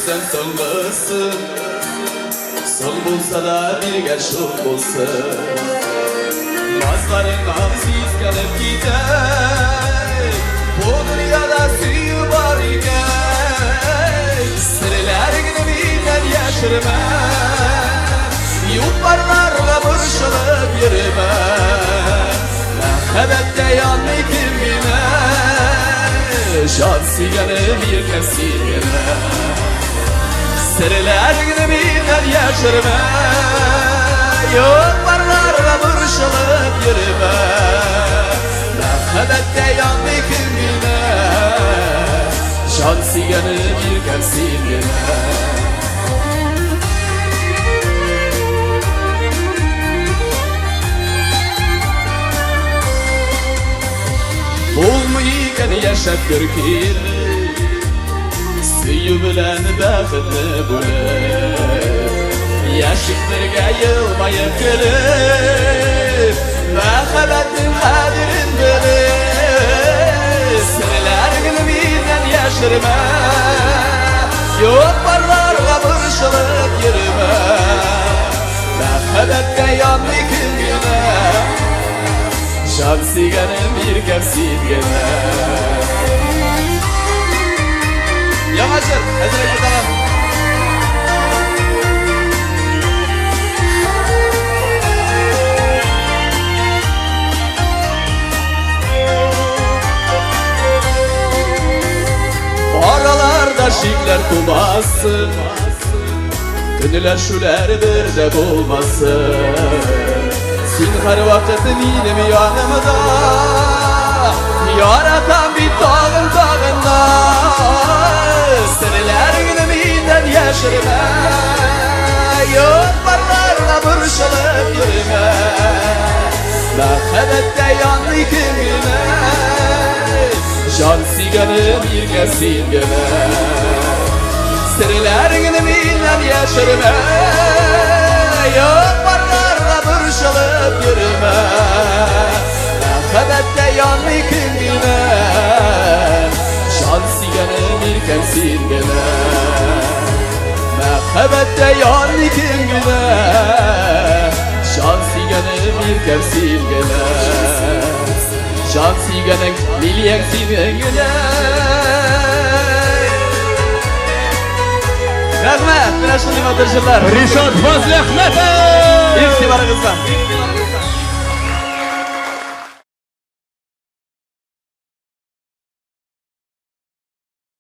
Сөешсәм соңгысы, Соң булса да биргә шул булсын. Назларыңнан сискәнеп китәм, Бу дөньяда сөю бар икән. Серләреңне миннән яшермә, Юк-барларга борчылып йөрмә. Мәхәббәттә янмый кем генә, Җан сөйгәнем иркәм син генә. Серләреңне миннән яшермә, Юк-барларга борчылып йөрмә. Мәхәббәттә янмый кем генә, Җан сөйгәнем иркәм син генә. Булмый икән яшәп бер килеп, Сөю белән бәхетне бүлеп, Яшик бергә елмаеп көлеп, Мәхәббәтнең кадерен белеп, Серләреңне миннән яшермә, Юк-барларга борчылып йөрмә. Мәхәббәткә янмый кем генә, Җан сөйгәнем иркәм син генә. Яңа җыр, әзерәк буталам. Араларда шикләр тумасын, Көнләшүләр бер дә булмасын. Син һәрвакыт минем янымда, Яратам бит тагын тагын да. Серләреңне миннән яшермә, Юк-барларга борчылып йөрмә. Мәхәббәттә янмый кем генә, Җан сөйгәнем иркә син генә. Серләреңне миннән яшермә, Юк-барларга борчылып йөрмә. Мәхәббәттә янмый кем генә, Җан сөйгәнем иркәм син генә. Мәхәббәттә янмый кем генә, Җан сөйгәнем иркәм син генә. Җан сөйгәнең лилияң синең генә. Рәхмәт, менә шундый матур җырлар. Ришат Фазлыәхмәтов! Игътибарыгызга.